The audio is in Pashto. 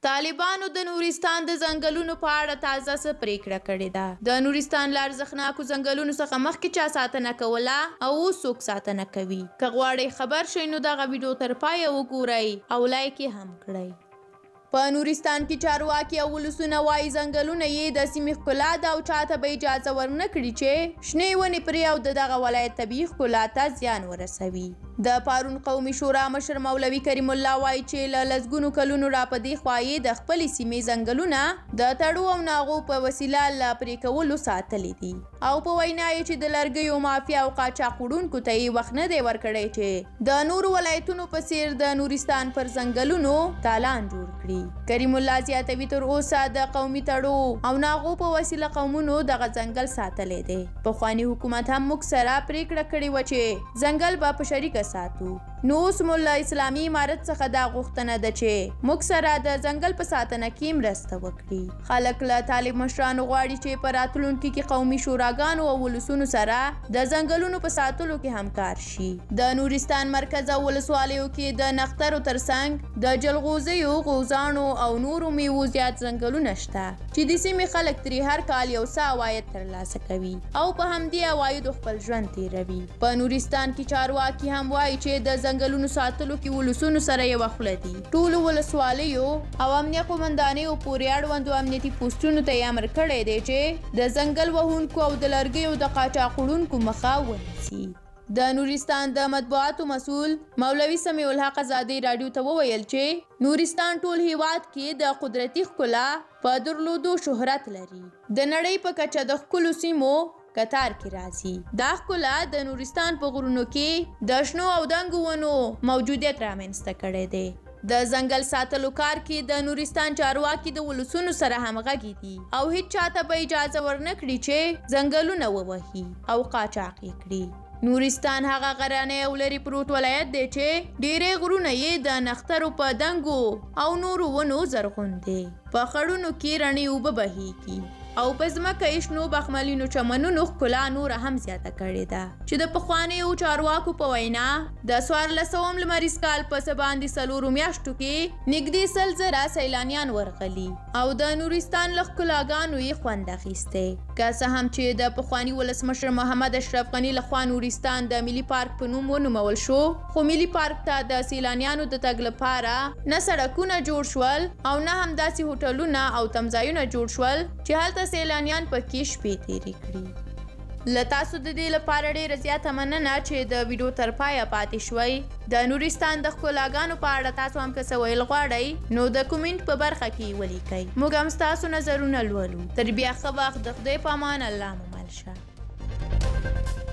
طالبانو د نورستان د ځنګلونو په اړه تازه څه پرېکړه کړې ده؟ د نورستان له ارزښتناکو ځنګلونو څخه مخکې چا ساتنه کوله او اوس څوک ساتنه کوي؟ که غواړئ خبر شئ نو دغه ویډیو تر پایه وګورئ او لایک یې هم کړئ. په نورستان کې چارواکي او ولسونه وايي ځنګلونه یې د سیمې ښکلا ده او چاته به اجازه ورنه کړي چې شنې ونې پرې او د دغه ولایت طبیعي ښکلا ته زیان ورسوي. د پارون قومي شورا مشر مولوي کریم الله وايي چې له لسګونو کلونو را په دې خوا یې د خپلې سیمې ځنګلونه د تړو او ناغو په وسیله له پرې کولو ساتلي دي او په وینا یې چې د لرګیو مافیا او قاچاق وړونکو ته یې وخت نه دی ورکړی چې د نورو ولایتونو په څېر د نورستان پر ځنګلونو تالان جوړ کړي. کریم الله زیاتوي، تر اوسه د قومي تړو او ناغو په وسیله قومونو دغه ځنګل ساتلی دی. پخواني حکومت هم موږ سره پرېکړه کړې وه چې ځنګل به په شریکه ساتو، نو اوس مو له اسلامي امارت څخه دا غوښتنه ده چې موږ سره د ځنګل په ساتنه کې مرسته وکړي. خلک له طالب مشرانو غواړي چې په راتلونکي کې قومي شوراګانو او ولسونو سره د ځنګلونو په ساتلو کې همکار شي. د نورستان مرکز او ولسوالیو کې د نښترو ترڅنګ د جلغوزیو، غوزاڼو او نورو میوو زیات ځنګلونه شته چې د سیمې خلک ترې هر کال یو څه عواید ترلاسه کوي او په همدې عوایدو خپل ژوند تېروي. په نورستان کې چارواکي هم وايي چې د ځنګلونو ساتلو کې ولسونو سره یوه خوله دي. ټولو ولسوالیو او امنیه قومندانیو پورې اړوندو امنیتي پوسټونو ته یې امر کړی دی چې د ځنګل وهونکو او د لرګیو د قاچاق وړونکو مخه ونیسي. د نورستان د مطبوعاتو مسؤل مولوي سمیع الحق ازادي راډیو ته وویل چې نورستان ټول هېواد کې د قدرتي ښکلا په درلودو شهرت لري. د نړۍ په کچه د ښکلو سیمو کتار کې راځي. دا ښکلا د نورستان په غرونو کې د شنو او دنګو ونو موجودیت رامنځته کړی دی. د ځنګل ساتلو کار کې د نورستان چارواکي د ولسونو سره همغږي دي او هیڅ چاته به اجازه ورنه کړي چې ځنګلونه ووهي او قاچاق یې کړي. نورستان هغه غرنی او لرې پروت ولایت دی چې ډیری غرونه یې د نښترو په دنګو او نورو ونو زرغون دی. په خړونو کې رڼې اوبه بهیږي او په ځمکه یې شنو بخملینو چمنونو ښکلا نوره هم زیاته کړې ده چې د پخوانیو چارواکو په وینا د څوارلسوم لمریز کال په څه باندې څلورو میاشتو کې نږدې 100,000 سیلانیان ورغلي او د نورستان له ښکلاګانو یې خوند اخیستی. که څه هم چې د پخواني ولسمشر محمد اشرف غني لخوا نورستان د ملي پارک په نوم ونومول شو، خو ملي پارک ته د سیلانیانو د تګ لپاره نه سړکونه جوړ شول او نه هم داسې هوټلونه او تمځایونه جوړ شول چې هلته سیلانیان پکې شپې تیرې کړي. له تاسو د دې لپاره ډیره زیاته مننه چې د ویډیو تر پایه پاتې شوئ. د نورستان د ښکلاګانو په اړه تاسو هم که څه ویل غواړئ نو د کومنټ په برخه کې یې ولیکئ، موږ هم ستاسو نظرونه لولو. تر بیا ښه وخت، د خدای په امان، الله مو مل شه.